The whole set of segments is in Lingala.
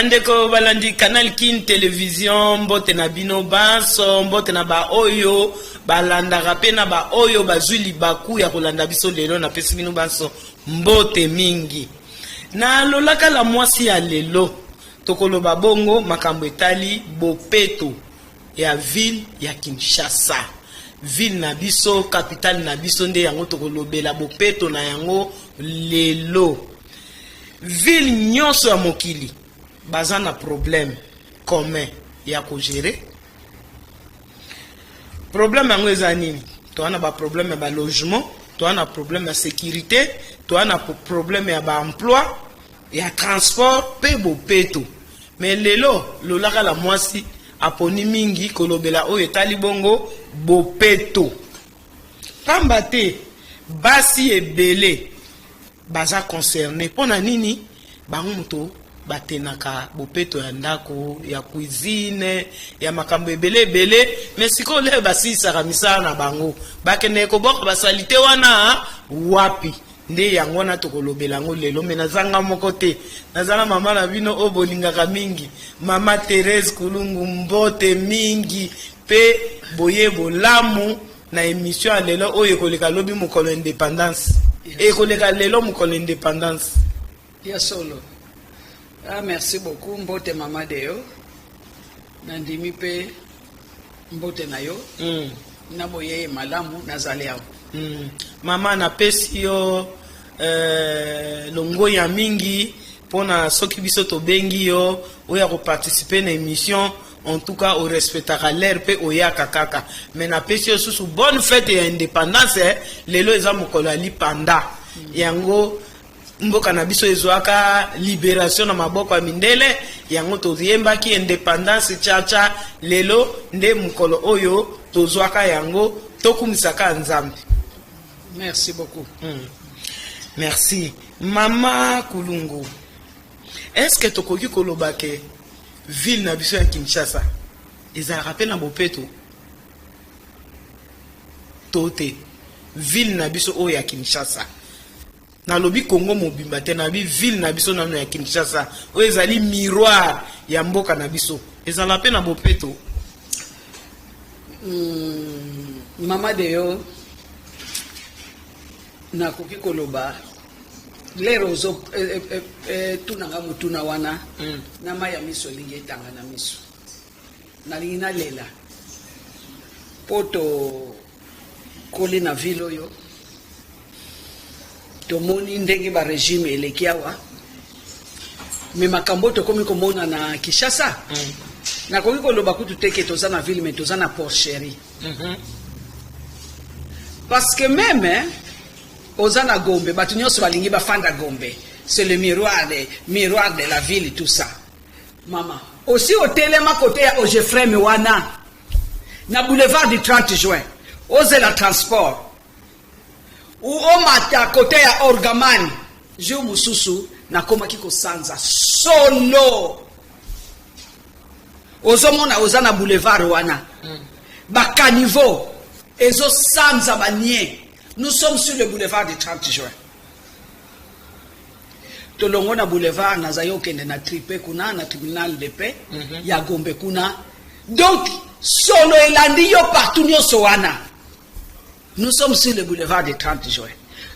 Bandeko balandi Canal Kin Television, mbote na bino banso, mbote na baoyo balandaka mpe na baoyo bazwi libaku ya kolanda biso lelo. Napesi bino banso mbote mingi. Na lolaka la mwasi ya lelo, tokoloba bongo makambo etali bopeto ya ville ya Kinshasa. Ville na biso, capitale na biso, nde yango tokolobela bopeto na yango lelo. Ville nyonso ya mokili baza na problème commun ya kogérer. Problème yango eza nini? Toza na baproblème ya balogement, toza na problème ya sécurité, toza na problème ya baemploi, ya transport mpe bopeto. Mais lelo lolaka la mwasi aponi mingi kolobela oyo etali bongo bopeto, pamba te basi ebele baza concerné. Mpo na nini? Bango moto batenaka bopeto ya ndako, ya cuisine, ya makambo ebele ebele. Mais sikoyo lelo basilisaka misala na bango, bakendeke koboka basaleté wana wapi? Nde yango wana tokolobela yango lelo. Mais nazanga moko te, naza na mama na bino oyo bolingaka mingi, mama Therese Kulungu. Mbote mingi mpe boye bolamu na émission ya lelo oyo ekoleka lobi mokolo indépendance, ekoleka lelo mokolo indépendance. Ya solo. Ah, merci beaucoup. Mbote mama Deo, nandimi mpe mbote na yo na boyeye malamu. Nazali awa. Mama, napesi yo longoya mingi mpona soki biso tobengi yo oyo ya koparticiper na émission. En tout cas, orespectaka l'heure mpe oyaka kaka. Mais napesi yo susu bonne fête ya indépendance, eh. Lelo eza mokolo ya lipanda. Yango mboka na biso ezwaka libération na maboko ya mindele, yango toyembaki indépendance chacha. Lelo nde mokolo oyo tozwaka yango, tokumisaka Nzambe. Merci beaucoup. Merci mama Kulungu. Est ce que tokoki koloba ke ville na biso ya Kinshasa ezalaka mpe na bopeto to te? Ville na biso oyo ya Kinshasa, nalobi Congo mobimba te, nalobi ville na biso nano ya Kinshasa oyo ezali miroir ya mboka na biso, ezala mpe na bopeto? Mama Deo, nakoki koloba lero ozo tunanga motuna wana na mai ya miso elingi etanga na miso, nalingi nalela mpo tokoli na ville oyo, tomoni ndenge barégime eleki awa. Mais makambo oyo tokomi komona na Kinshasa, nakoki koloba kutu te ke toza na ville, mais toza na porcherie. Parce que même, hein, oza na Gombe, bato nyonso balingi bafanda Gombe, c'est le miroir de la ville, tout ça. Mama, aussi otelema côté ya Ogefrem wana na boulevard du 30 juin, ozela transport ou omata côté ya Orgaman, jour mosusu nakomaki kosanza solo. Ozomona, oza na boulevard wana, bacaniveau ezosanza banie. Nous sommes sur le boulevard du 30 juin. Tolongo na boulevard, nazali okende na tripe kuna na tribunal de paix ya Gombe kuna. Donc solo elandi yo partout nyonso wana. Nous sommes sur le boulevard du 30 juin.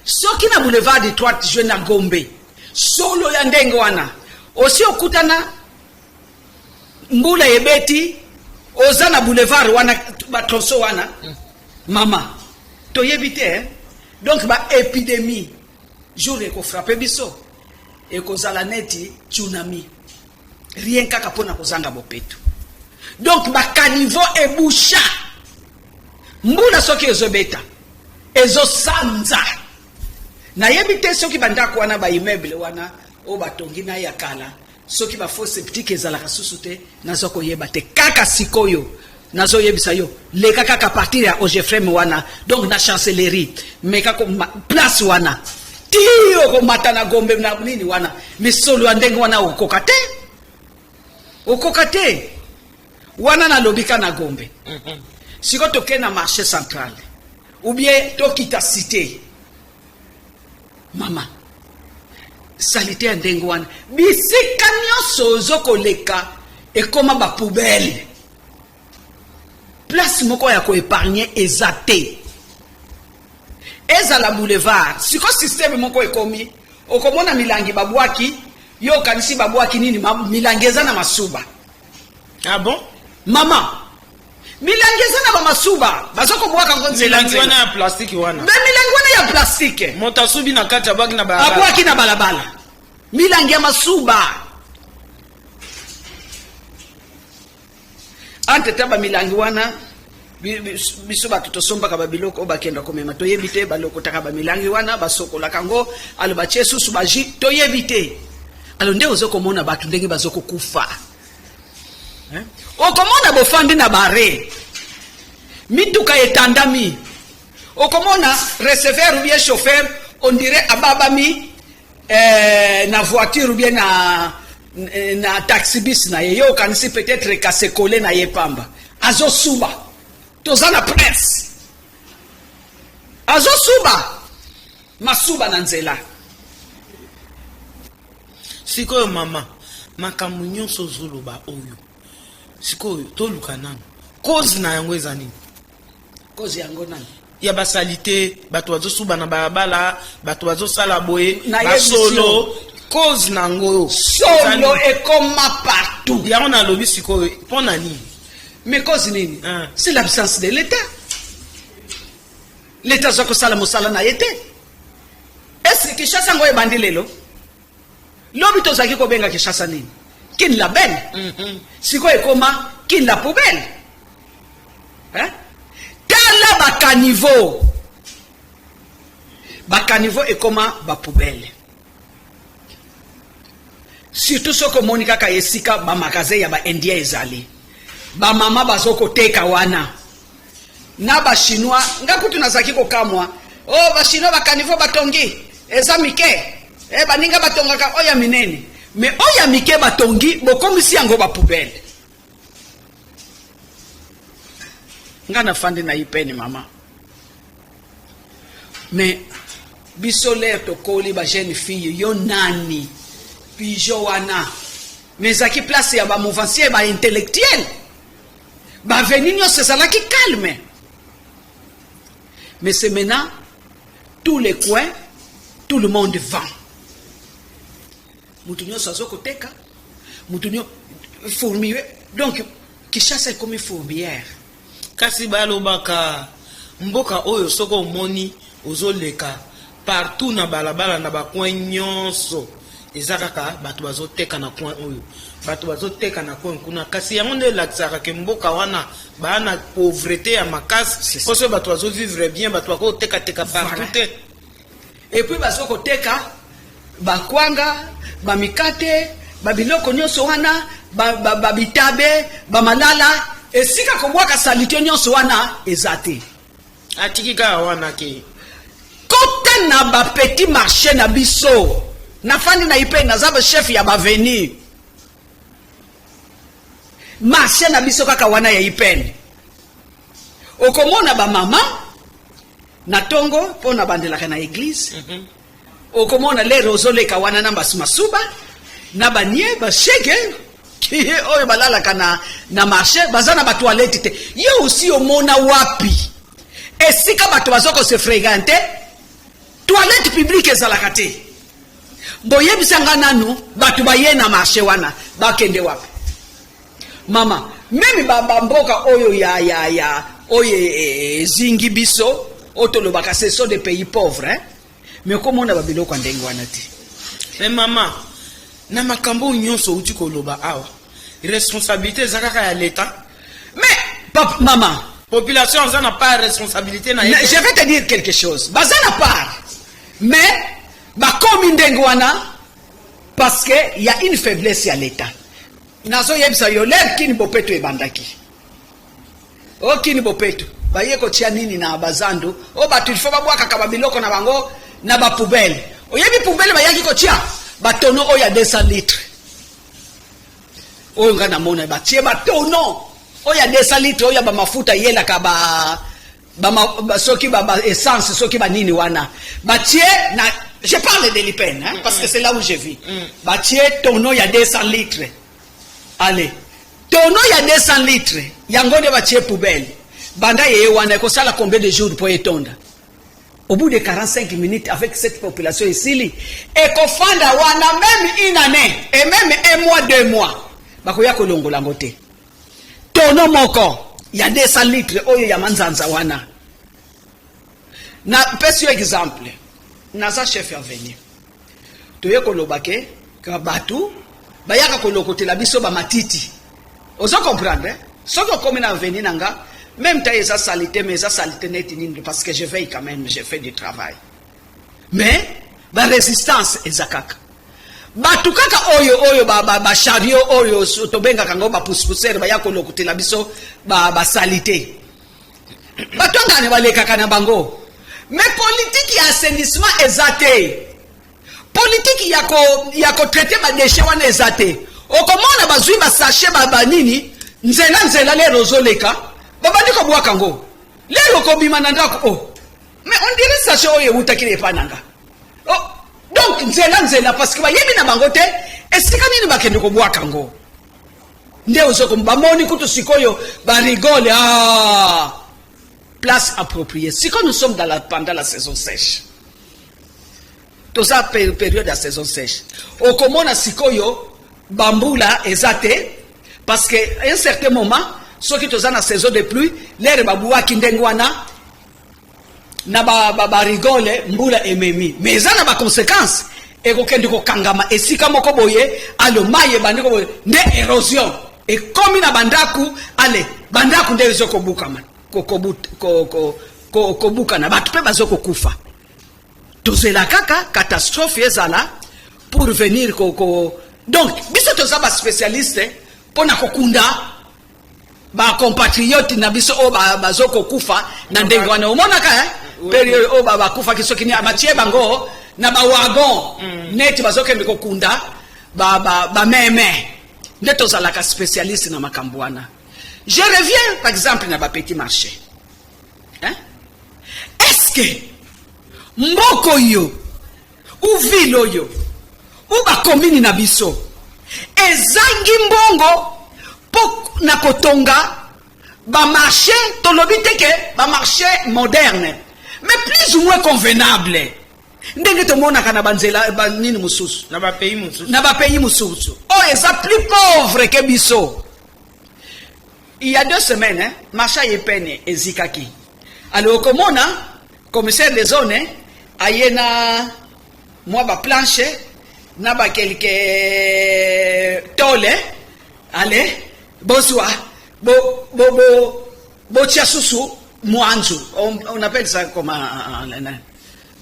Soki na boulevard du 30 juin na Gombe solo ya ndenge wana, osi okutana mbula ebeti, oza na boulevard wana, batronçon wana, mama, toyebi te, eh? Donc baépidémie jour ekofrapper biso ekozala neti tsunami, rien kaka mpona kozanga bopeto. Donc bacaniveau eboucha, mbula soki ezobeta, ezosanza. Nayebi te soki bandako wana, baimmeuble wana oyo batongi na ya kala, soki bafosse septique ezalaka susu te. Naza koyeba te. Kaka sikoyo nazoyebisa yo, leka kaka partir ya Ogefrem wana, donc na Chancellerie, meka place wana ti okomata na Gombe na nini wana, misolo ya ndenge wana okoka te, okoka te. Wana nalobi ka na Gombe. Sikoyo tokei na marché central ou bien tokita cité. Mama, saleté ya ndenge wana, bisika nyonso ozokoleka ekóma bapoubelle. Place moko ya koépargner eza te. Ezala boulevard, siko système moko ekomi, okomona milangi babwaki, yo okanisi babwaki nini, milangi eza na masuba. Ah bon? Mama, milangi eza na bamasuba, bazokobwaka yango nzela. Milangi wana ya plastique wana? Me milangi wana ya plastique. Moto asubi na kati, abwaki na balabala. Abwaki na balabala milangi ya masuba. Entre ta bamilangi wana, biso bato tosombaka babiloko oyo bakenda komema, toyebi te balokotaka bamilangi wana, basokolaka yango, alo batie susu baji, toyebi te. Alo nde oza komona bato ndenge bazokokufa. Okomona bofandi na bare, mituka etandami, okomona receveur ou bien chauffeur, on dirait ababami na voiture ou bien na taxi-bus na ye. Yo okanisi peut-être kasekole na ye pamba, azosuba. Toza na prince, azosuba masuba na nzela. Sikoyo mama, makambo nyonso ozoloba oyo, sikoyo toluka nano cause na yango eza nini? Cause yango nani? Ya basaleté, bato bazosuba na balabala, bato bazosala boye, basolo, cause na yango? Solo ekoma partout. Yango nalobi sikoyo, mpo na nini? Mais cause nini? C'est l'absence de l'État. L'État aza kosala mosala na ye te. Est-ce Kinshasa yango ebandi lelo? Lobi tozalaki kobenga Kinshasa nini? Kin la belle. Sikoyo ekoma Kin la poubelle, hein? Tala bacaniveau, bacaniveau ekoma bapoubelle. Surtout soki omoni kaka esika bamagasin ya baindien ezali, bamama bazokoteka wana na bachinois. Nga kutu nazalaki kokamwa: o oh, bachinois bacaniveau batongi eza mike e, baninga batongaka oyo ya minene, mais oyo ya mike batongi, bokomisi yango bapoubelle. Nga nafandi na ipene, mama, mais biso lere tokoli, bajeune fille, yo nani pigeon wana, mais ezalaki place ya bamouvancier, baintellectuel, baveni nyonso ezalaki calme. Mais c'est maintenant, tous les coins, tout le monde vend, mutu nyonso azokoteka, mutu nyonso fourmi. Donc Kinshasa ekomi fourmilière. Kasi balobaka mboka oyo, soki omoni ozoleka partout na balabala, na bacoin nyonso, eza kaka bato bazoteka na coin oyo, bato bazoteka na coin kuna. Kasi yango nde elakisaka ke mboka wana baa na pauvreté ya makasi, mpo soki bato bazovivre bien, bato bakotekateka partout te. Et puis bazokoteka bakwanga, bamikate, babiloko nyonso wana, babitabe, bamalala. Esika kobwaka saleté nyonso wana eza te. Atiki kaka wana ke. Kota na bapetit marché na biso. Nafandi na ipe, naza bachef ya baavenue. Marché na biso kaka wana ya Ipene, okomona bamama na ntongo, mpo na bandelaka na église. Okomona lere ozoleka wana na masuba na banie, bashege oyo balalaka na marché, baza na batoilette te. Yo osi omona wapi esika bato baza kose fréquenter, toilette publique ezalaka te? Boyebisa nga nanu, bato baye na marché wana bakende wapi? Mama, même bamboka oyo ya oyo ezingi biso, oyo tolobaka ce sont des pays pauvres, hein? Mais okomona babiloko ya ndenge wana te. Mais mama, na makambo oyo nyonso outi koloba awa, responsabilité eza kaka ya leta? Papa, mama. Population aza na part responsabilité na ye. Je vais te dire quelque chose. Baza na part. Mais bakomi ndenge wana parce que y a une faiblesse ya l'État. Nazoyebisa yo l'heure Kin bopeto ebandaki. O Kin bopeto baye kotia nini na bazando o bato il faut babwakaka babiloko na bango na bapoubelle. Oyebi poubelle bayaki kotia batonneau oyo ya 200 litres. Oyo nga namona batie batonneau oyo ya 200 litres oyo ya bamafuta eyelaka ba, ba, ba soki ba, ba essence soki banini wana batie na, je parle de l'IPN, hein, parce que c'est là où je vis. Batie tonneau ya 200 litres. Allez, tonneau ya 200 litres yango nde batie poubelle. Banda yeye wana ekosala combien de jours po etonda? Au bout de 45 minutes, avec cette population esili, ekofanda wana même une année et même un mois, 2 mois, bakoya kolongola yango te. Tonneau moko ya 200 litres oyo ya manzanza wana. Napesi yo exemple, naza chef ya avenue. Toye koloba ke ka bato bayaka kolokotela biso bamatiti. Ozo comprendre, eh? Soki okomi na avenue na nga, même ta eza salité, mais eza salité neti nini, parce que je veille quand même, je fais du travail. Mais barésistance eza kaka bato kaka oyo oyo bachariot ba, ba oyo tobengaka yango bapousse-poussière, baya kolokotela biso basaleté ba bato angane balekaka na bango. Mais politique ya assainissement eza te, politique ya kotraiter badéchets wana eza te. Okomona bazwi basachets banini, nzela nzela, lero ozoleka, babandi kobwaka yango. Lero okobima na ndako, oh, mais on dirait sachet oyo ewutaki na epai na nga. Oh, donc nzela nzela, parce que bayebi na bango te esika nini bakende kobwaka yango. Nde ozoko bamoni kutu sikoyo barigole, ah, place appropriée. Sikoyo nous sommes pendant la saison sèche, toza période ya saison sèche. Okomona sikoyo bambula eza te, parce que à un certain moment, soki toza na saison de pluie, l'heure babwaki ndenge wana na barigole, ba, ba mbula ememi, mais eza na baconséquence, ekokende kokangama esika moko boye. Alo mai ebandi ko boye nde érosion ekomi na bandako. Ale bandako nde ezokobukama, kobukana, bato mpe bazokokufa. Tozela kaka catastrophe ezala pour venir ko. Donc biso toza baspécialiste mpo na kokunda bacompatriote na biso oyo bazokokufa na ndenge wana. Omonaka période oyo bakufaki, soki nini, batie bango na bawagon neti bazokende kokunda bameme. Nde tozalaka spécialiste na makambo wana. Je reviens par exemple na bapetit marché, hein? Est-ce que mboka oyo ou ville oyo ou bakomini na biso ezangi mbongo mpo na kotonga bamarché? Tolobi te ke bamarché moderne, mais plus ou moins convenable, ndenge tomonaka na banzela banini mosusu. Na bapays mosusu. Na bapays mosusu oyo eza plus pauvre ke biso. Il y a 2 semaines, hein, marché ye pene ezikaki. Alors okomona commissaire de zone aye na mwa baplanche na baquelques tôle. Ale bozwa bo botia susu mwanzu, on appelle ça comment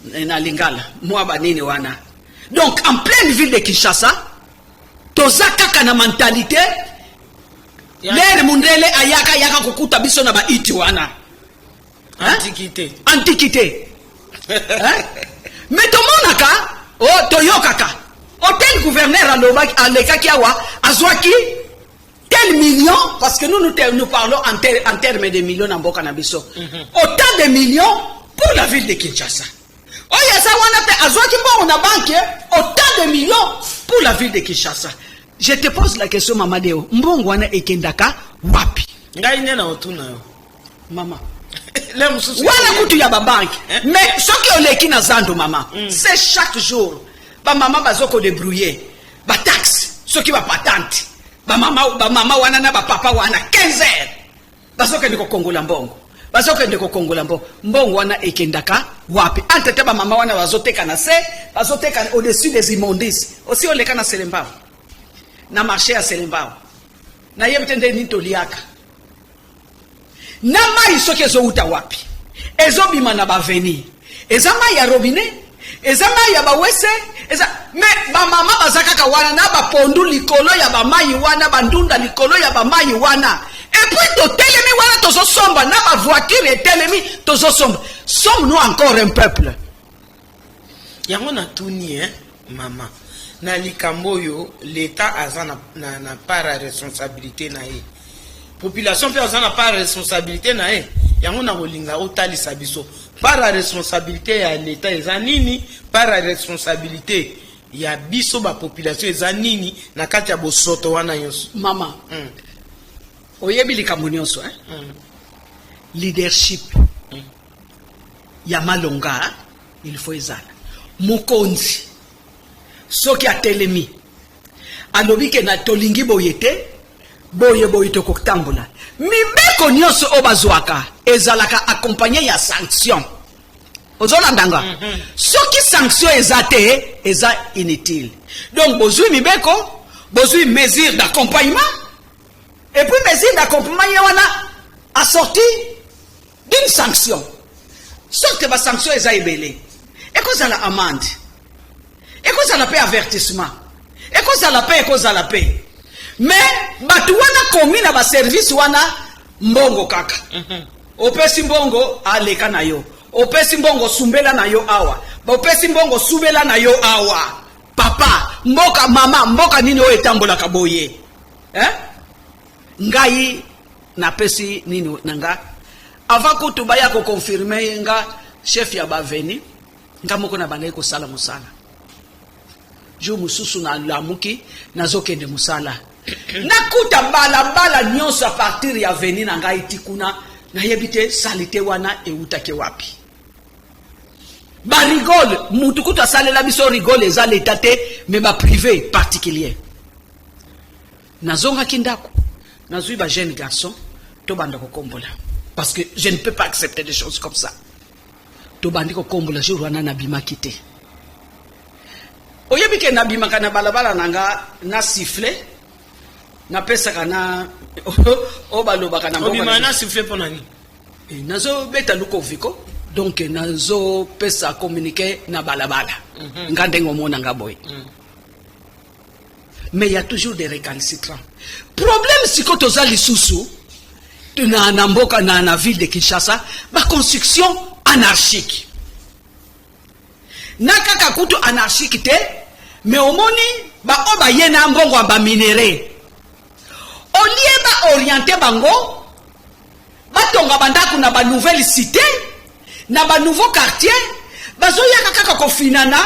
na lingala, mwa banini wana. Donc en pleine ville de Kinshasa, toza kaka na mentalité l'heure mundele ayaka ayaka kokuta biso na baiti wana. Antiquité. Antiquité, hein? Mais tomonaka o toyokaka hôtel gouverneur alobaki, alekaki awa, azwaki tel million, parce que nous nous, nous parlons en termes de millions na mboka na biso, autant de millions pour la ville de Kinshasa. Oyo eza wana mpe azwaki mbongo na banque, autant de millions pour la ville de Kinshasa. Je te pose la question, mama Deo, mbongo wana ekendaka wapi? Ngai nde na otuna yo. Mama. Le mosusu. Wana kutu ya babanque. Mais soki oleki na zando, mama, c'est chaque jour bamama bazokodébrouiller bataxe, soki bapatente. Bamama, bamama wana na bapapa wana, 15 heures bazokende kokongola mbongo, bazokende kokongola mbongo. Mbongo wana ekendaka wapi? Entre te bamama wana bazoteka na se, bazoteka au-dessus des immondices. Osi oleka na Selembao, na marché ya Selembao, nayebi te nde nini toliaka. Na mai soki ezowuta wapi, ezobima na baavenue, eza mai ya robinet, eza mai ya bawese, eza me bamama baza kaka wana na bapondu likolo ya bamai wana, bandunda likolo ya bamai wana. Et puis totelemi wana, tozosomba na bavoiture etelemi, tozosomba. Sommes nous encore un peuple? Yango natuni, mama, na likambo oyo, l'État aza na part ya responsabilité na ye, population mpe aza na part ya responsabilité na ye. Yango na kolinga otalisa biso part ya responsabilité ya l'État eza nini, part ya responsabilité ya biso bapopulation eza nini na kati ya bosoto wana nyonso. Mama, oyebi likambo nyonso, eh? Leadership ya malonga, il faut ezala mokonzi. Soki atelemi, alobi ke na tolingi boye te, boye boye, tokotambola. Mibeko nyonso oyo bazwaka ezalaka accompagné ya sanction. Ozolanda nga? Soki sanction eza te, eza inutile. Donc bozwi mibeko, bozwi mesure d'accompagnement, et puis mesure d'accompagnement ye wana assorti d'une sanction. Sorte basanction eza ebele: ekozala amende, ekozala mpe avertissement, ekozala mpe. Mais bato wana komi na baservice wana, mbongo kaka. Opesi mbongo, aleka na yo. Opesi mbongo, sumbela na yo awa. Opesi mbongo, subela na yo awa. Papa mboka, mama mboka, nini oyo etambolaka boye, eh? Ngai napesi nini na nga avant kutu baya koconfirmer nga chef ya baavenue. Nga moko na bandaki kosala mosala. Jour mosusu nalamuki, nazokende mosala, nakuta balabala nyonso à partir ya avenue na ngai ti kuna, nayebi te saleté wana eutaki wapi. Barigole, mutu kutu asalela biso rigole eza leta te, mais baprivé particulier. Nazongaki ndako, nazwi bajeune garçon, tobanda kokombola, parce que je ne peux pas accepter des choses comme ça. Tobandi kokombola. Jour wana nabimaki te. Oyebi ke nabimaka na balabala na nga na sifflet, napesaka na oyo balobaka na Obima na sifflet mpo na nini? Nazobeta lukoviko, donc nazopesa communiqué na balabala. Nga ndenge omona nga boye. Mais il y a toujours des récalcitrants. Problème sikoyo, toza lisusu na mboka na ville de Kinshasa, baconstruction anarchique na kaka kutu anarchique te, mais omoni baoyo baye na mbongo ya baminerais, au lieu baorienter bango batonga bandako na banouvelle cité, na banouveau quartier, bazoyaka kaka kofinana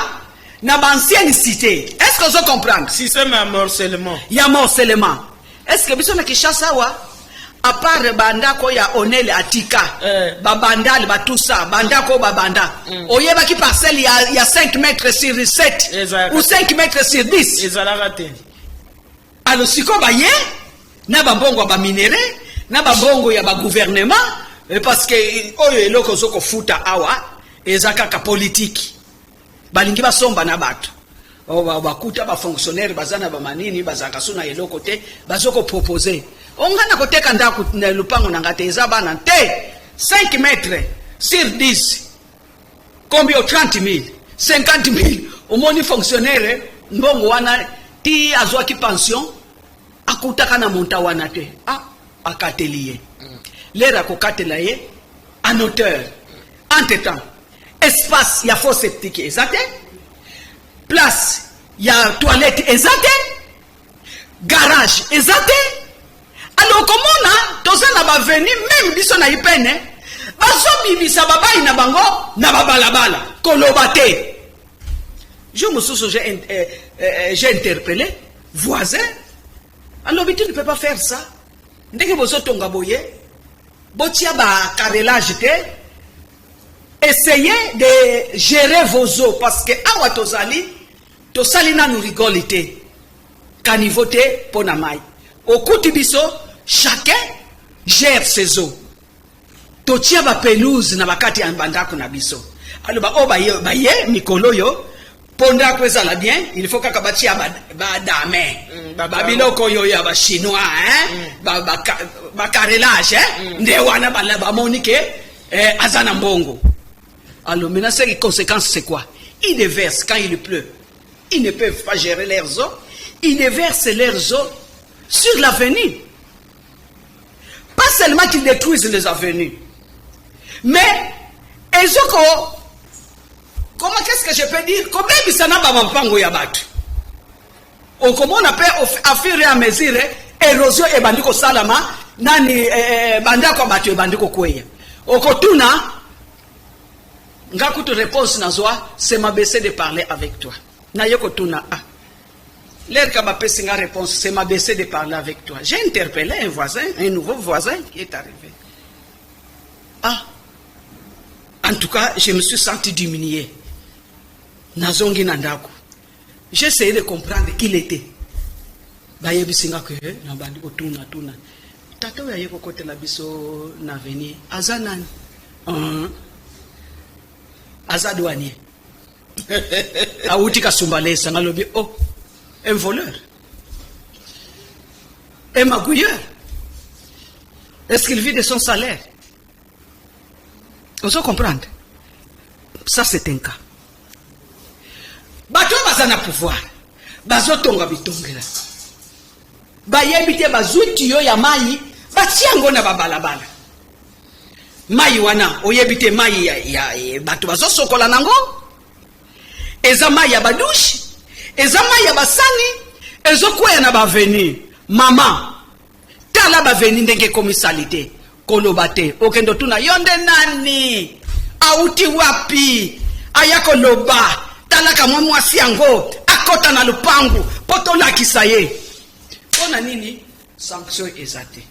na baancienne cité. Est ce que ozo comprendre? Système ya morcellement. Ya morcellement. Est ce que biso na Kinshasa awa, à part bandako ya onele atika, babandale batusa bandako oyo babanda, oyebaki parcelle ya 5 mètres sur 7 Ezalaka. ou 5 mètres sur 10? Ezalaka te. Alors sikoyo baye na bambongo ya baminerais, na bambongo ya bagouvernement, parce que oyo eloko ozo kofuta awa eza kaka politike. Balingi basomba na bato. Oh, bakuta bafonctionnaire baza na bamanini, bazalaka so na eloko te. Bazo koproposer onga na koteka ndako na lupango na nga te, eza bana te, 5 mètres sur 10, combien? 30 000, 50 000. Omoni fonctionnaire, mbongo wana ti azwaki pension, akutaka na monta wana te. Ah, akateli ye lere, akokatela ye en hauteur. Entre temps, espace ya fosse septique eza te, place ya toilette eza te, garage eza te. Alors komona toza na baavenue, même biso na ipene, bazobimisa babai na bango na babalabala, koloba te. Jour mosusu j'ai interpellé voisin, alobi: "Tu ne peux pas faire ça. Ndenge bozotonga boye, botia bacarrelage te, essayez de gérer vos eaux, parce que awa tozali, tosali nanu rigole te, caniveau te mpo na mai. Okuti biso, chacun gère ses eaux, totia bapelouse na bakati ya bandako na biso." Aloba oyo baye, baye mikolo oyo, mpo ndako ezala bien, il faut kaka batia badame. Babiloko oyo ya bachinois, hein? Bacarrelage, hein? Nde wana bamoni ke aza na mbongo. Alors maintenant, c'est conséquence, c'est quoi? Ils déversent quand il pleut. Ils ne peuvent pas gérer leurs eaux. Ils déversent leurs eaux sur l'avenue. Pas seulement qu'ils détruisent les avenues, mais ezoko, comment, qu'est-ce que je peux dire, kobebisa na bamampango ya bato. Okomona mpe à fur et à mesure érosion ebandi kosalama nani, bandako ya bato ebandi kokweya. Okotuna nga kutu, réponse nazwa, c'est m'abaisser de parler avec toi. Naye kotuna, ah, l'air ka bapesi nga réponse, c'est m'abaisser de parler avec toi. J'ai interpellé un voisin, un nouveau voisin qui est arrivé. Ah, en tout cas, je me suis senti diminué. Nazongi na ndako, j'ai essayé de comprendre qui il était. Bayebisi nga ke nabandi kotuna tuna tata oyo aye kokotela biso na avenue aza nani. Aza douanier, awuti Kasumbalesa. Nalobi, oh, un voleur, un magouilleur, est-ce qu'il vit de son salaire? Ozo comprendre? Ça, c'est un cas. Bato oyo baza na pouvoir bazotonga bitongela, bayebi te, bazwi tiyo ya mai, batia yango na babalabala. Mai wana, oyebi te mai ya bato bazosokola nango, eza mai ya badouche, eza mai ya basani, ezokwea na baavenue. Mama, tala baavenue ndenge ekomi sali te. Koloba te, okende otuna yo nde nani, auti wapi, aya koloba. Talaka mwa mwasi yango akɔta na lopangu mpo tolakisa ye mpo na nini sanction eza te.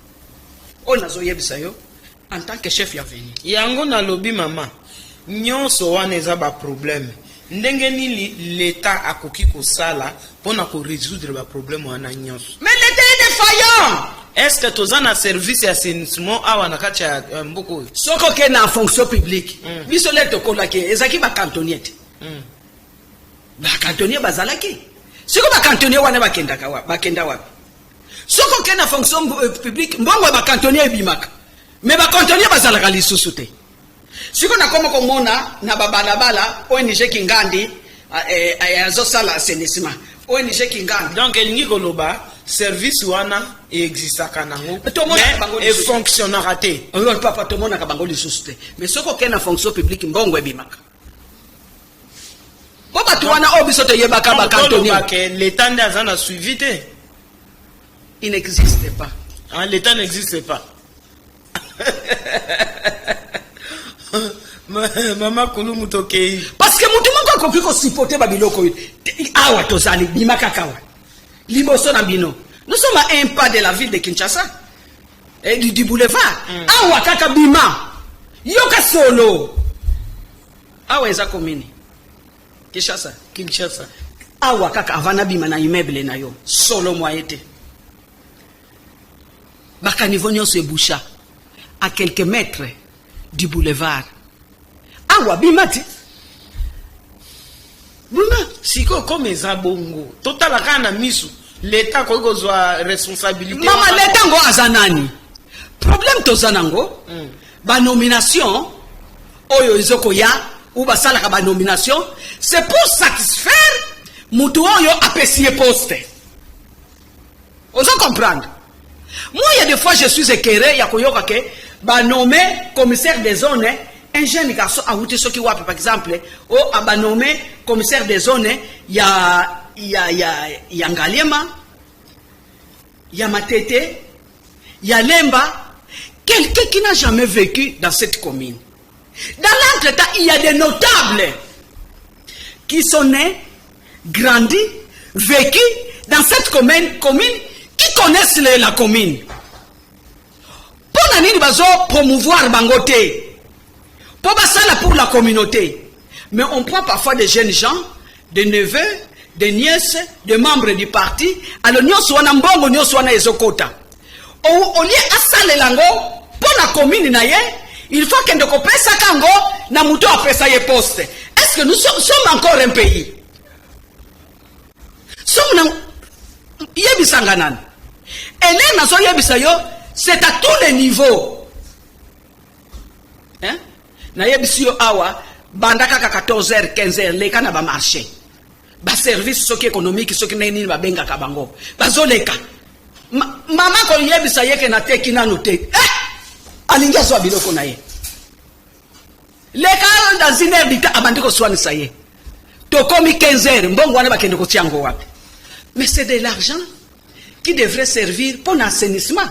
Oyo nazoyebisa yo en tant que chef ya avenue. Yango nalobi, mama, nyonso wana eza baproblème. Ndenge nini leta akoki kosala mpona korésoudre baproblème wana nyonso? Mais l'État est défaillant. Est ce que toza na service ya assainissement awa na kati ya mboka oyo? Soki okende na fonction publique, biso le tokolaki, ezalaki bacantonnier te. Bacantonnier bazalaki. Sikoyo bacantonnier wana bakendaka wapi? Bakenda wapi? Soki okende na fonction publique, mbongo ya bacantonnier ebimaka, mais bacantonnier bazalaka lisusu te. Sikoyo nakoma komona na babalabala ONG Kingandi azosala assainissement, ONG Kingandi. Donc elingi koloba service wana eexistaka nango, Tomonaka bango mais lisusu. efonctionnaka te. Oyo papa, tomonaka bango lisusu te. Mais soki okende na fonction publique, mbongo ebimaka mpo bato wana oyo biso toyebaka, bacantonnier. Toloba ke l'état nde aza na suivi te. Il n'existe pas. Hein, l'état n'existe pas. Mama Kulumu, tokei. Parce que motu moko akoki kosupporter babiloko oyo. Awa tozali, bima kaka awa liboso na bino, nous sommes à un pas de la ville de Kinshasa et du boulevard. Awa kaka bima, yoka solo. Awa eza commune Kinshasa. Kinshasa. Awa kaka avant nabima na immeuble na yo, solo moye te. Bacaniveau nyonso eboucha à quelques mètres du boulevard. Awa bima ti, bima. Sikoyo, comme eza bongo, totala kaka na misu, l'état akoki kozwa responsabilité Mama, wana? Leta ngo aza nani? Problème toza nango, banomination oyo ezokoya ou basalaka banomination, c'est pour satisfaire motu oyo apesi ye poste. Ozo comprendre? Moi, il y a des fois, je suis écœuré ya koyoka ke banome commissaire des zones un jeune garçon awuti soki wapi. Par exemple, o abanome commissaire des zones ya Ngaliema, ya Matete, ya Lemba, quelqu'un qui n'a jamais vécu dans cette commune. Dans l'entretemps, il y a des notables qui sont nés, grandis, vécu dans cette commune, qui connaissent la commune. Mpo na nini bazo promouvoir bango te mpo basala pour la communauté? Mais on prend parfois des jeunes gens, des neveux, des nièces, des membres du parti. Alors nyonso wana, mbongo nyonso wana ezokota, au lieu asalela yango mpo na commune na ye, il faut akende kopesaka yango na moto apesa ye poste. Est ce que nous sommes encore un pays? Sommes na Yebisanga nani ele nazoyebisa yo, c'est à tous les niveaux, hein? Nayebisi yo awa, banda kaka 14 h 15 h, leka na bamarché, baservice soki économique, soki ndenge nini babengaka bango, bazoleka. Mama koyebisa ye ke nateki nanu te, eh! Alingi azwa biloko na ye. Leka dans une heure du temps, abandi koswanisa ye. Tokomi 15 heures, mbongo wana bakende kotia yango wapi? Mais c'est de l'argent qui devrait servir pour l'assainissement,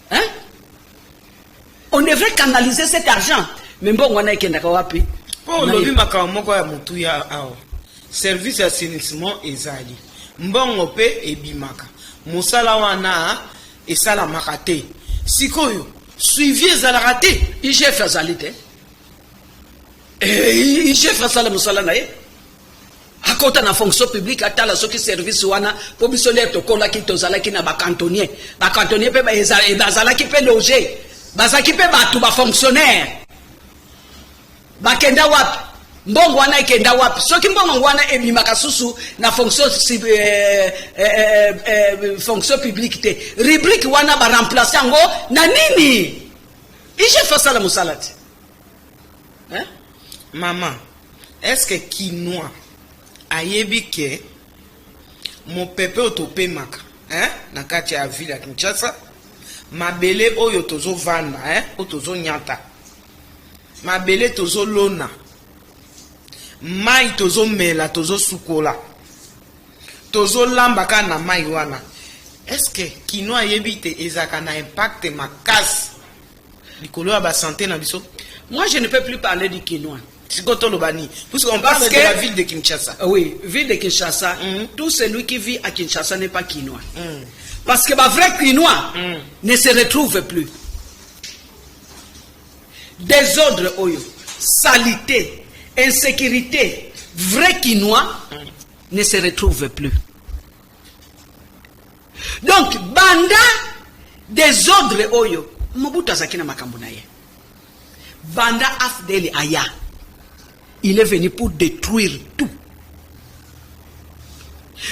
hein? On devrait canaliser cet argent, mais mbongo wana ekendaka wapi? Mpo olobi makambo moko ya motuya awa. Service ya assainissement ezali, mbongo mpe ebimaka, mosala wana esalamaka te. Sikoyo suivi ezalaka te. IGF azali te. IGF asala mosala na ye, akota na fonction publique, atala soki service wana. Mpo biso lere tokolaki, tozalaki na bacantonnier. Bacantonnier mpe bazalaki mpe loge, bazalaki mpe bato bafonctionnaire. Bakenda wapi? Mbongo wana ekenda wapi? Soki mbongo wana ebimaka susu na fonction publique te, rubrique wana baremplace yango na nini? IGF asala mosala te, hein? Mama, est ce que Kinois ayebi ke mopepe oyo topemaka, hein, na kati ya ville ya Kinshasa, mabele oyo tozovanda, hein, oyo tozonyata, mabele tozolona, mai tozomela, tozosukola, tozolamba kaka na mai wana, est ce que Kinois ayebi te ezalaka na impact makasi likolo ya basanté na biso? Moi, je ne peux plus parler du Kinois. Sikoyo toloba nini, puisqu'on Parce parle de la ville de Kinshasa? Oui, ville de Kinshasa. Tout celui qui vit à Kinshasa n'est pas Kinois. Parce que ba vrai Kinois ne se retrouve plus. Désordre oyo, salité, insécurité, vrai Kinois ne se retrouve plus. Donc, banda désordre oyo, Mobutu azalaki na makambo na ye. Banda AFDL aya, il est venu pour détruire tout.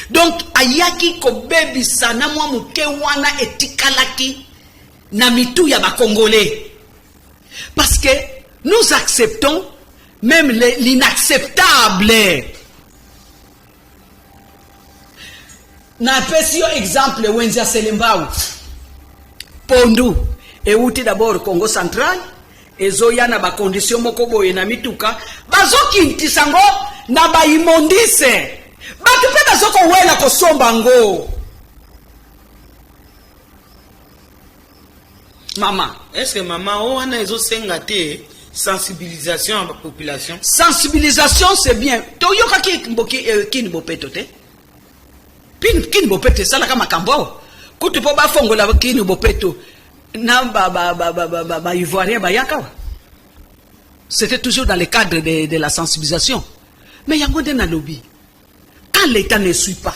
Donc ayaki kobebisa na mwa moke wana etikalaki na mitu ya Bacongolais, parce que nous acceptons même l'inacceptable. Napesi yo exemple, wenze ya Selembao, pondu euti d'abord Congo Central, ezoya na bacondition moko boye na mituka, bazokintisa ngo na baimmondices, bato mpe bazokowela kosomba ngo, mama. Est ce que, mama, o wana ezosenga te sensibilisation ya bapopulation? Sensibilisation, c'est bien. Toyokaki mboki Kini Bopeto te. Kini Bopeto esalaka makambo awa kutu mpo bafongola Kini Bopeto na baivoirien bayaka awa. C'était toujours dans le cadre de la sensibilisation. Mais yango nde nalobi, quand l'État ne suit pas,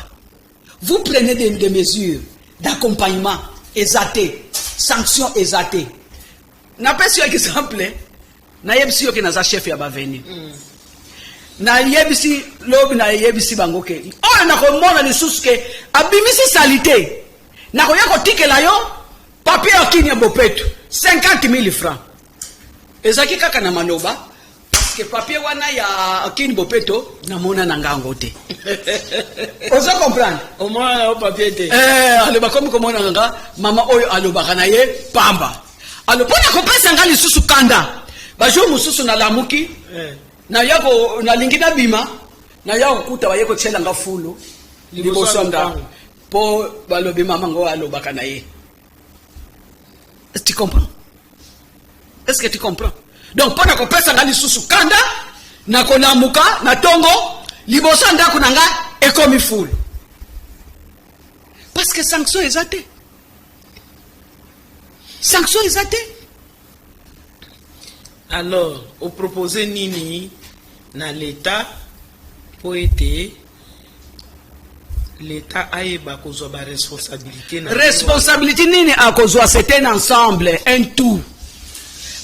vous prenez des mesures d'accompagnement, eza te, sanction eza te. Napesi yo exemple, nayebisi yo ke naza chef ya baavenue. Nayebisi lobi, nayebisi bango ke oyo nakomona lisusu ke abimisi saleté, nakoya kotikela yo papier ya Kini ya Bopeto, 50 000 francs. Ezalaki kaka na maloba, parce que papier wana ya Kini Bopeto, namona na ngango te. Ozo comprendre? Omona na yo papier te? Eh, aloba komi komona nga mama oyo alobaka na ye pamba. Alo mpona kopesa nga lisusu kanda, bajour mosusu nalamuki, naya ko nalingi nabima, naya kokuta baye kotiela nga fulu liboso ya ndako, mpo balobi mama ngo alobaka na ye. Tu comprends? Est ce que tu comprends? Donc mpo na kopesa nga lisusu kanda, nakolamuka na ntongo, liboso ya ndako na nga ekomi fulu, parce que sanction eza te, sanction eza te. Alors opropose nini na l'État mpo ete l'État ayeba kozwa baresponsabilité na Responsabilité nini akozwa? C'est un ensemble, un tout,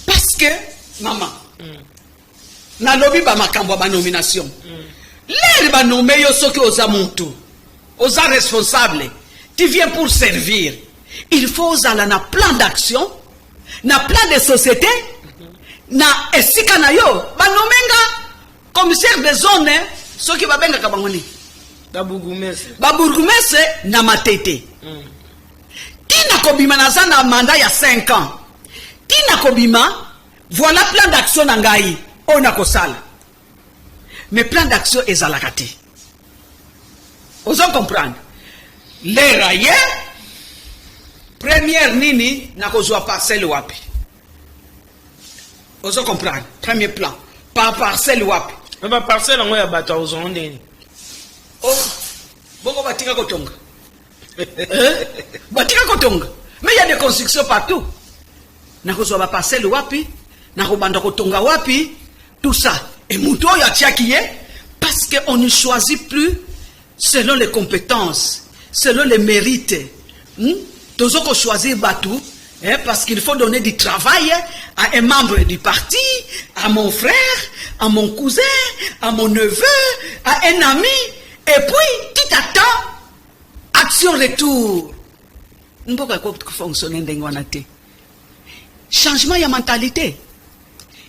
parce que mama, nalobi bamakambo ya banomination, lere banome yo, soki oza mutu. Oza responsable, tu viens pour servir. Il faut ozala na plan d'action, na plan de société, na esika na yo. Banommer nga commissaire de zone, soki babengaka bango nini? Babourgmestre. Babourgmestre na Matete. Ntina kobima, naza na mandat ya 5 ans. Ntina kobima, voilà plan d'action na ngai oyo nakosala. Mais plan d'action ezalaka te. Ozo comprendre? Lera ye première nini, nakozwa parcelle wapi? Ozo comprendre? Premier plan par parcelle wapi? Me baparcelle yango ya bato, akozwango ndeni? Oh, bongo batika kotonga. Eh? Batika kotonga, mais il y a des constructions partout. Nakozwa baparcelle wapi? Nakobanda kotonga wapi? Tout ça. Et moto oyo atiaki ye, parce que on ne choisit plus selon les compétences, selon les mérites, Tozo kochoisir bato, hein, parce qu'il faut donner du travail à un membre du parti, à mon frère, à mon cousin, à mon neveu, à un ami. Et puis tu t'attends action retour. Mboka ekoki kofonctionne ndenge wana te. Changement ya mentalité.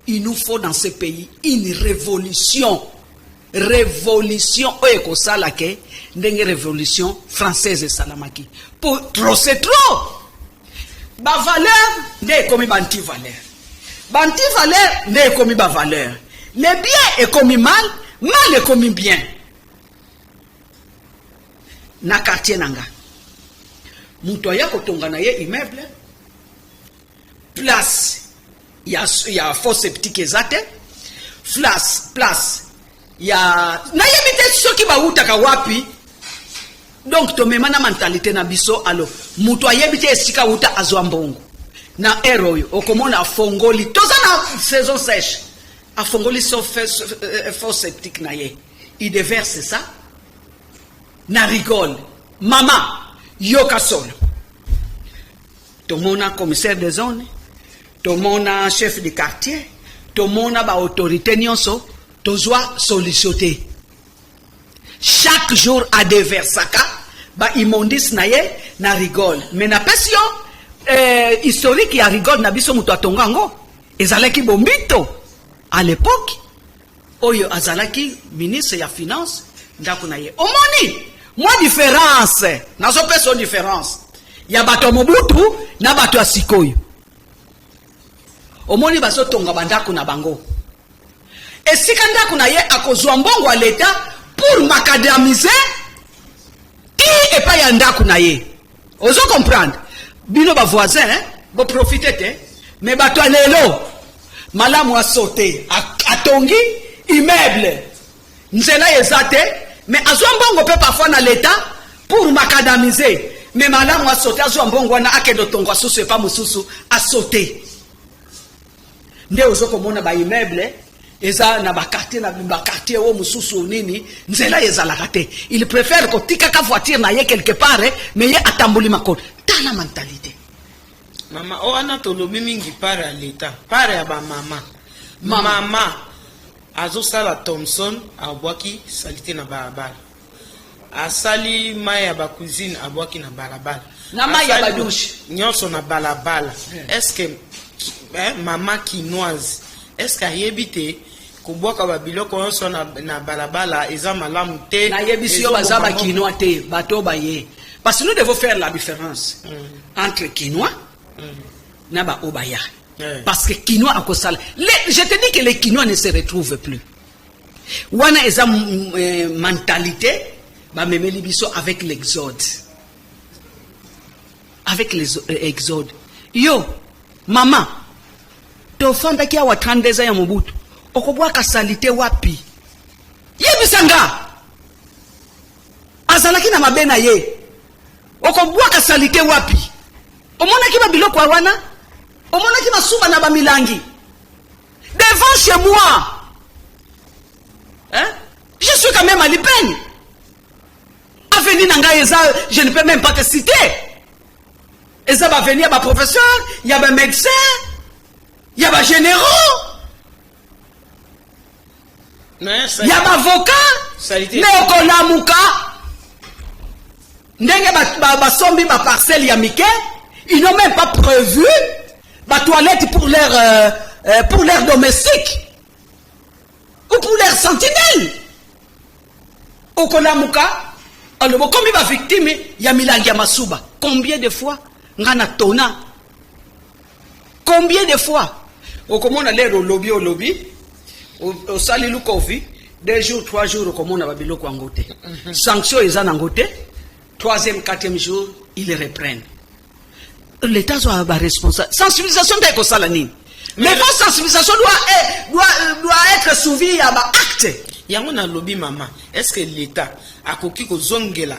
Il nous faut dans ce pays une révolution, révolution oyo ekosala ke ndenge Révolution française esalamaki. Po trop, c'est trop. Bavaleur nde ekomi baantivaleur, baantivaleur nde ekomi bavaleur. Le bien ekomi mal, mal ekomi bien. Na quartier na nga, moto aya kotonga na ye immeuble, place ya fosse septique eza te, place ya nayebi te soki bawutaka wapi. Donc tomema na mentalité na biso. Alors moto ayebi te esika wuta azwa mbongo. Na ere oyo okomona afongoli, toza na saison sèche, afongoli so fosse septique na ye, il déverse ça na rigole. Mama, yoka solo. Tomona commissaire de zone, tomona chef de quartier, tomona baautorité nyonso, tozwa solution te. Chaque jour adeversaka baimmondices na ye na rigole. Mais napesi yo historique ya rigole na biso. Moto atonga yango ezalaki Bombito à l'époque oyo azalaki ministre ya finance. Ndako na ye, omoni mwa différence? Nazopesa yo différence ya bato ya Mobutu na bato ya sikoyo. Omoni bazotonga bandako na bango, esika ndako na ye akozwa mbongo ya leta pour macadamiser ti epai ya ndako na ye. Ozo comprendre? Bino bavoisin boprofite te. Mais bato ya lelo, malamu asote, atongi immeuble, nzela eza te, mais azwa mbongo mpe parfois na leta pour macadamiser. Mais malamu asote, azwa mbongo wana, akende otongwa susu epa mosusu, asote. Nde ozo komona baimmeuble eza na baquartier, na baquartier oyo mosusu nini, nzela ezalaka te. Il préfère kotikaka voiture na ye quelque part, mais ye atamboli makolo. Tala mentalité. Mama, o wana tolobi mingi part ya leta, part ya bamama. Mama. Mama azosala thomson, abwaki saleté na balabala. Asali mai ya bacuisine, abwaki na balabala. Na mai ya badouche. Nyonso na balabala. Est ce que mama kinoise, est ce que ayebi te kobwaka babiloko nyonso na balabala eza malamu te? Nayebisi yo, baza bakinois te, bato baye. Parce que nous devons faire la différence entre kinois na baoyo baya. Parce que kinois akosala, je te dis que les kinois ne se retrouvent plus. Wana eza mentalité bamemeli biso avec l'exode, avec les exode. Yo mama, tofandaki awa 32 ans ya Mobutu, okobwaka saleté wapi? Yebisa nga. Azalaki na mabe na ye, okobwaka saleté wapi? Omonaki babiloko wana? Omonaki masuba na bamilangi devant chez moi, hein? Je suis quand même à l'IPN, avenue na ngai eza, je ne peux même pas te citer, eza baavenue ya baprofesseur, ya bamédecin, ya bagénéraux, ya bavocat. Mais okolamuka. Ndenge basombi ba baparcelle ya mike, ils n'ont même pas prévu batoilette pour leur domestique ou pour leur sentinelle. Okolamuka, alobi okomi bavictime ya milangi ya masuba. Combien de fois nga na tona, combien de fois okomona lero olobi, olobi, osali lukovi, 2 jours, 3 jours, okomona babiloko yango te. Sanction eza nango te. Troisième, quatrième jour, ils reprennent. L'État azwa baresponsable. Sensibilisation nde ekosala nini? Mais po sensibilisation doit être suivi ya baacte. Yango nalobi, mama, est ce que l'État akoki kozongela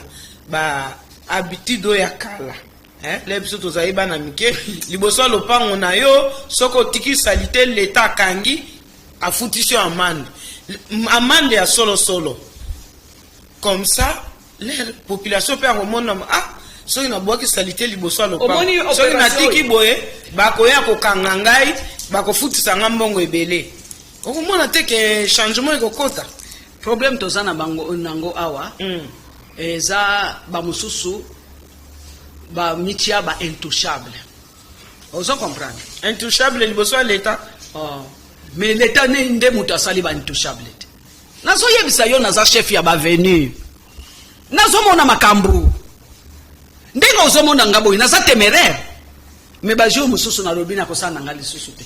bahabitude oyo ya kala? Eh, le biso tozali bana mike, liboso ya lopango na yo, soki otiki saleté, l'État akangi, afutisi yo amende, amende ya solosolo. Comme ça leur population mpe akomona: ah, soki nabwaki saleté liboso ya lopango, Omoni soki opération natiki oyo. boye, bakoya kokanga ngai, bakofutisa nga mbongo ebele. Okomona te ke changement ekokota? Problème toza na bango nango awa, eza bamosusu bamitia ba intouchable, ozo comprendre? Intouchable liboso ya l'État. Oh. Mais l'État ne nde moto asali ba intouchable te. Nazoyebisa yo, naza chef ya baavenue, nazomona makambo ndenge ozomona nga boye. Naza téméraire, mais bajour mosusu nalobi nakosala na nga lisusu te.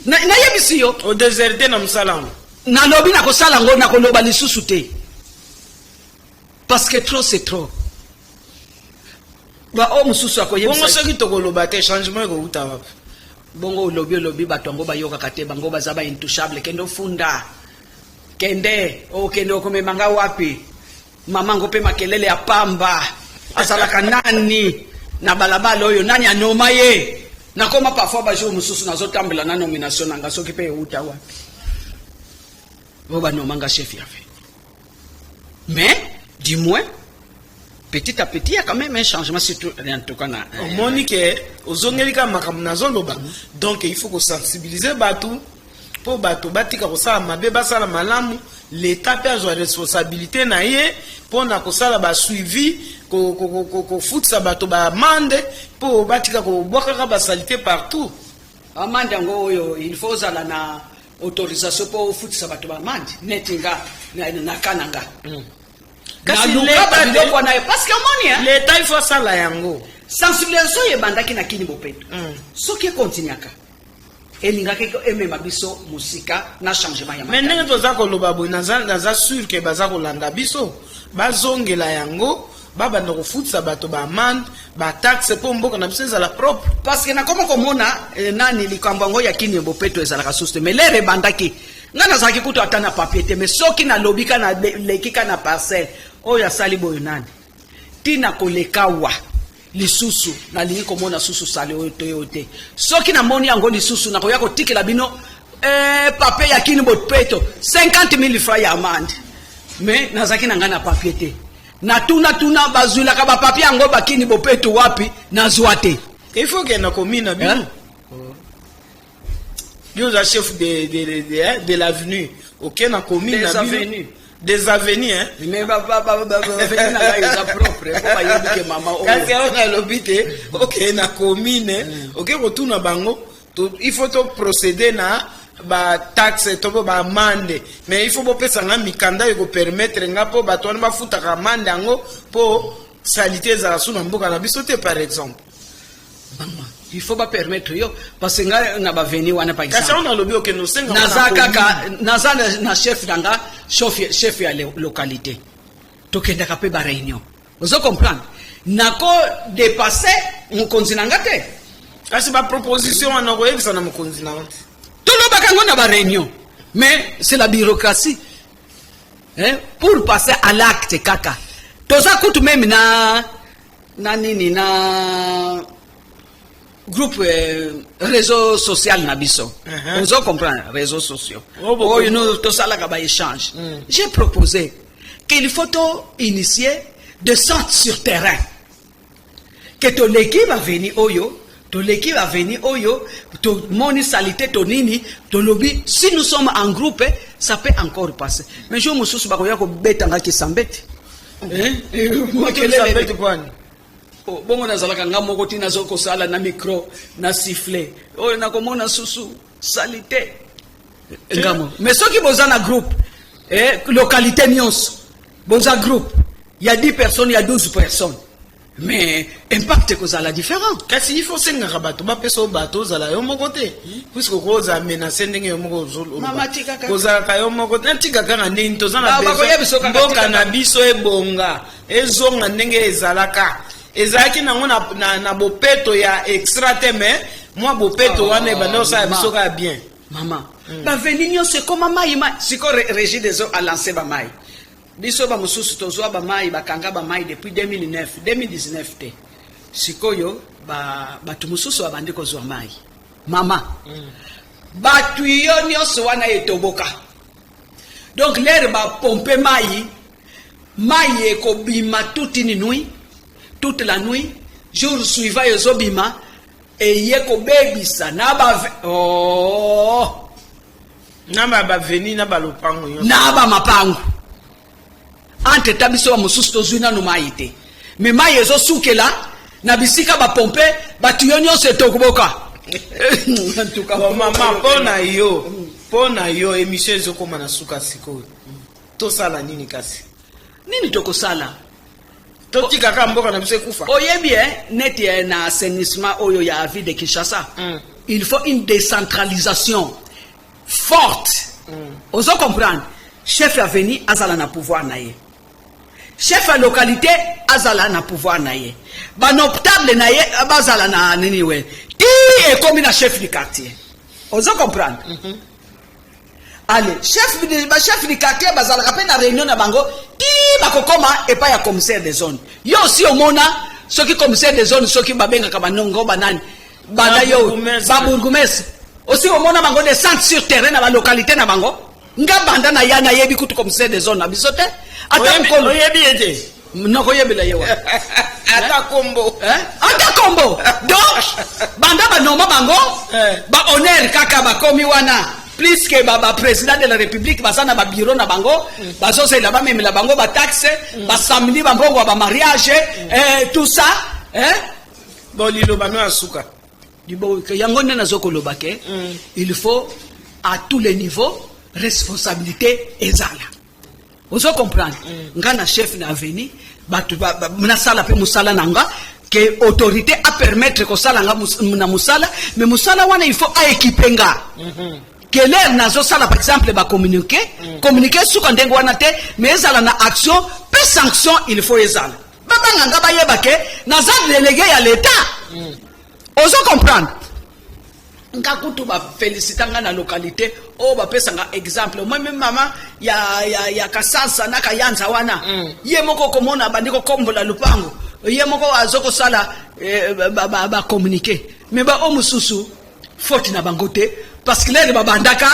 Nayebisi yo. Odéserter na mosala yango. Nalobi nakosala yango, nakoloba lisusu te, parce que trop, c'est trop. Baoyo mosusu Bongo akoyebisa. Soki tokoloba te, changement ekouta wapi? Bongo olobi, olobi, bato yango bayokaka te. Bango baza ba intouchable. Kende ofunda, kende, okende, okomema nga wapi? Mama ngo mpe makelele ya pamba. Azalaka nani na balabala oyo? Nani anoma ye? Nakoma parfois, bajour mosusu, nazotambela na nomination na nga, soki mpe euta wapi, oyo banoma nga chef ya ve. Mais du moins, petit à petit, il y a quand même un changement, surtout en tout cas na Omoni ke ozongeli kaka makambo nazoloba. Donc il faut kosensibiliser bato mpo bato batika kosala mabe, basala malamu. L'État mpe azwa responsabilité na ye mpo na kosala basuivi, kofutisa bato baamende mpo batika kobwakaka basaleté partout. Amende yango oyo, il faut ozala na autorisation mpo ofutisa bato baamende. Neti nga na ka na nga, Kasi naluka l'État babiloko wana ye, parce que omoni, hein, l'État, il faut asala yango. Sensibilisation oyo ebandaki na Kin Bopeto, soki ekontinuaka, elingaki emema biso mosika na changement ya Me ndenge toza koloba boye, naza sûr ke baza kolanda biso. Bazongela yango, babanda kofutisa bato baamende, bataxe, mpo mboka na biso ezala propre. Parce que nakoma komona nani, likambo yango ya Kin Bopeto ezalaka susu te. Mais l'heure ebandaki, nga nazalaki kutu ata na papier te, mais soki nalobi ka, naleki ka na parcelle oyo asali boyo, nani ntina koleka wa lisusu, nalingi komona susu sale oyo to oyo te. Soki namoni yango lisusu, nakoya kotikela bino papier ya Kin Bopeto, 50 000 francs ya amende. Mais nazalaki na ngai na papier te. Natunatuna, bazwilaka bapapier yango ba Kin Bopeto wapi? Nazwa te. Il faut kende na commune na bino. Hein? Yo oza chef hein, de l'avenue, oke na commune Des na bino. Avenues. Des avenues, hein? Mais baavenue na ngai eza propre mpo bayebi ke mama oyo. Kasi awa nalobi te, okende na commune, oke kotuna bango: il faut toprocéder na bataxe to mpo baamende, mais il faut bopesa nga mikanda oyo ekopermettre nga mpo bato wana bafutaka amende yango, mpo saleté ezala su na mboka na biso te, par exemple. Mama, il faut bapermettre yo, parce que ngai na baavenue wana, par Kasi exemple, awa nalobi okende osenga ngo na naza commune. Kaka naza na chef na nga, chef ya localité. Tokendaka mpe baréunion, ozo comprendre? Nako dépasse mokonzi na nga te. Kasi baproposition wana koyebisa na mokonzi na yo te. Tolobaka yango na baréunion, mais c'est la bureaucratie, hein? Pour passer à l'acte kaka, toza kutu même na nini, na groupe, réseau social na biso. Ozo comprendre? Réseaux sociaux. Oh, beaucoup. Oyo nous tosalaka baéchange. J'ai proposé qu'il faut to initier descente sur terrain, ke toleki baavenue oyo, toleki baavenue oyo, tomoni saleté to nini, tolobi. Si nous sommes en groupe, ça peut encore passer. Mais jour mosusu bakoya kobetanga kisambe te. Hein? Makelele kwani? Oh, bongo nazalaka nga moko ti nazo kosala na micro na sifflet oyo nakomona susu salite nga moko. Mais soki boza na groupe, localité nyonso boza groupe ya 10 personnes, ya 12 personnes, mais impact ekozala différent. Kasi il faut osengaka bato bapesa yo bato, ozala yo moko te, puisque okozala menace ndenge yo moko. Mama, tika kaka. Kozalaka yo moko te, natika kaka ndenge toza na Ba- bakoya biso besoin kaka, mboka tika na kaka. biso ebonga, ezonga ndenge ezalaka. Ezalaki nango na bopeto ya extra te, mais mwa bopeto Oh, wana ebanda kosala mama. biso kaka bien. Mama, baveni nyonso ekóma mai mai. Sikoyo Régie des eaux alance bamai. Biso bamosusu tozwa bamai, bakanga bamai depuis 2009, 2019 te. Sikoyo bato mosusu babandi kozwa mai. Mama, bato yo nyonso wana etoboka. Donc l'heure bapompe mai, mai ekobima toute une nuit, toute la nuit, jour suivant ezobima, eye kobebisa na ba, oh. Na baveni na balopango nyonso. Na bamapango. Entre ta biso bamosusu tozwi nanu mai te, mais mai ezosukela na bisika bapompe, batuyo nyonso etokoboka. En tout cas, Bon, mama, mpo na yo, émission ezokóma na suka. Sikoyo tosala nini kasi? Nini tokosala? Totikaka mboka na biso ekufa? Oyebi, neti na assainissement oyo ya ville de Kinshasa, il faut une décentralisation forte. Ozo comprendre? Chef avenue azala na pouvoir na ye, chef ya localité azala na pouvoir na ye, banotable na ye bazala na nini we, ti ekomi na chef du quartier. Ozo comprendre? Ale chef, bachef du quartier bazalaka mpe na réunion na bango ti bakokoma epai ya commissaire de zone. Yo osi omona soki commissaire de zone, soki babengaka banongo banani banda yo, babourgmestre, osi omona bango descente sur terrain na balocalité na bango? Nga banda na ya, nayebi kutu commissaire de zone na biso te ata mokolo. Oyebi ye te? Nakoyebela ye wana. Ata kombo? Ata kombo. Donc banda banoma bango, bahonneur kaka bakomi wana, plus que baprésident de la République. Baza na babiro na bango, bazozela bamemela bango bataxe, basamedi bambongo ya bamariage, tout ça. Bon, liloba no ya suka. Yango nde nazokoloba ke il faut à tous les niveaux responsabilité ezala. Ozo comprendre? Nga na chef na avenue, bato nasala mpe mosala na nga ke autorité apermettre kosala nga na mosala, mais mosala wana il faut aéquipe nga ke l'heure nazosala, par exemple bacommuniqué, communiqué suka ndenge wana te, mais ezala na action mpe sanction. Il faut ezala babanga nga, bayeba ke naza délégué ya l'État. Ozo comprendre? Nga kutu bafélicita nga na localité oyo, bapesanga exemple. Moi même, mama ya Kasansa na Kayanza wana, ye moko komona bandi kokombola lupango, ye moko azo kosala bacommuniqué. Mais baoyo mosusu, faute na bango te, parce que l'heure babandaka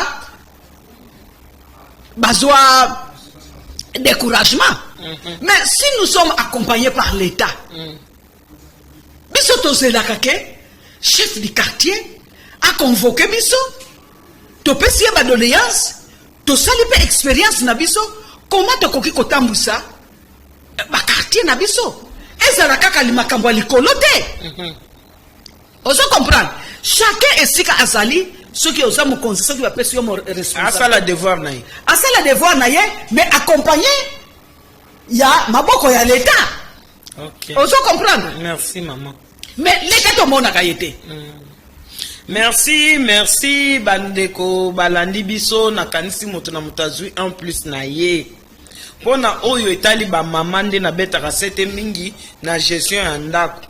bazwa découragement. Mais si nous sommes accompagnés par l'État, biso tozelaka ke chef du quartier aconvoke biso, topesi ye badoléance, tosali mpe expérience na biso, comment tokoki kotambwisa baquartier na biso. Ezala kaka makambo ya likolo te. Ozo comprendre? Chacun esika azali, soki oza mokonzi, soki bapesi yo responsable, asala devoir na ye. Asala devoir na ye, mais accompagné ya maboko ya l'État. Ozo comprendre? Merci, maman. Mais l'État tomonaka ye te. Merci, merci bandeko balandi biso. Nakanisi moto na moto azwi en plus na ye mpona oyo etali bamama. Nde nabetaka sete mingi na gestion ya ndako.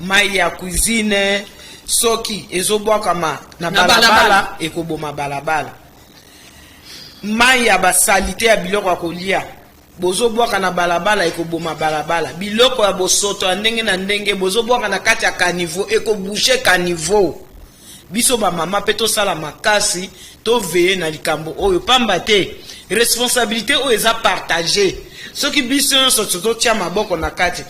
Mai ya cuisine soki ezobwakama na na balabala, balabala, ekoboma balabala. Mai ya basalite ya biloko ya kolia bozobwaka na balabala, ekoboma balabala. Biloko ya bosoto ya ndenge na ndenge bozobwaka na kati ya caniveau, ekoboucher caniveau. Biso bamama mpe tosala makasi, toveiller na likambo oyo, pamba te responsabilité oyo eza partage. Soki biso nyonso tozotia maboko na kati,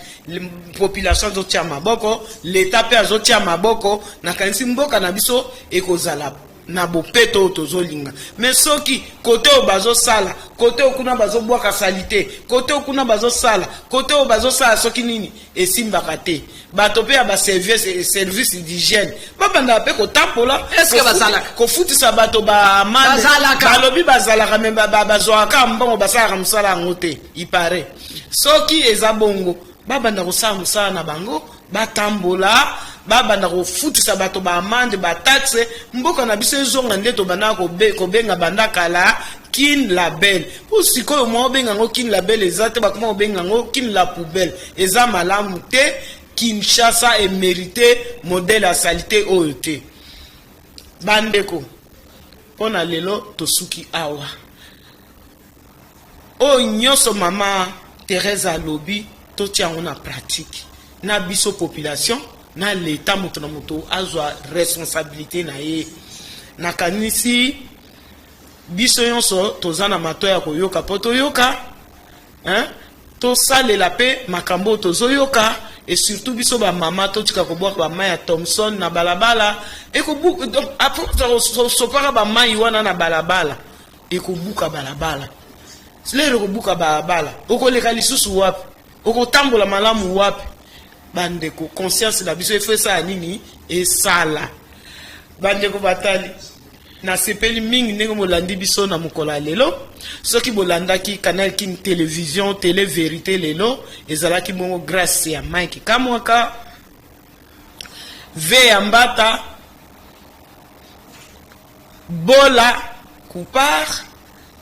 population azotia maboko, l'État mpe azotia maboko, nakanisi mboka na biso ekozala. na bopeto oyo tozolinga. Mais soki kote oyo bazosala, kote oyo kuna bazobwaka salite, kote oyo kuna bazosala, kote oyo bazosala soki nini, esimbaka te. Bato mpe ya baservice, service d'hygiène, babandaka mpe kotambola. Est-ce que bazalaka? Kofutisa bato baamende. Bazalaka. Balobi bazalaka, mais bazwaka kaka mbongo, basalaka mosala yango te. Ipare soki eza bongo, babanda kosala mosala na bango, batambola, babanda kofutisa bato baamende, bataxe, mboka na biso ezonga nde tobandaka kobenga banda kala Kin la belle. Po sikoyo mwa obenga yango Kin la belle eza te, bakoma kobenga yango Kin la poubelle. Eza malamu te. Kinshasa emérite modèle ya saleté oyo te. Bandeko, mpo na lelo tosuki awa. Oyo nyonso mama Thérèse alobi, totia yango na pratique na biso population na leta, moto na moto azwa responsabilité na ye. Nakanisi biso nyonso toza na mato ya koyoka mpo toyoka, hein? Tosalela mpe makambo oyo tozoyoka. Et surtout biso bamama, totika kobwaka bamai ya Thomson na balabala. Donc après sopaka bamai wana na balabala, ekobuka balabala. Lero ekobuka balabala, okoleka lisusu wapi? Okotambola malamu wapi? Bandeko, conscience na biso efo esala nini? Esala. Bandeko batali, nasepeli mingi ndenge bolandi biso na mokolo ya lelo. Soki bolandaki Canal Kin Télévision, Télé Vérité lelo, ezalaki bongo grâce ya Mike Kamwaka V ya Mbata Bola Kupar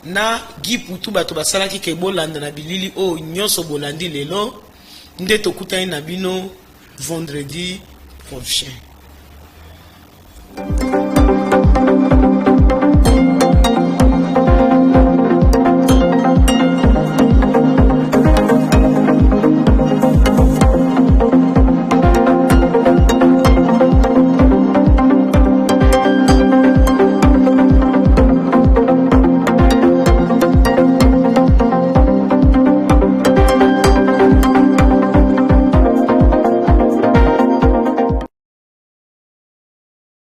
na Guy Putu. Bato basalaki ke bolanda na bilili oyo nyonso bolandi lelo. Nde tokutani na bino vendredi prochain.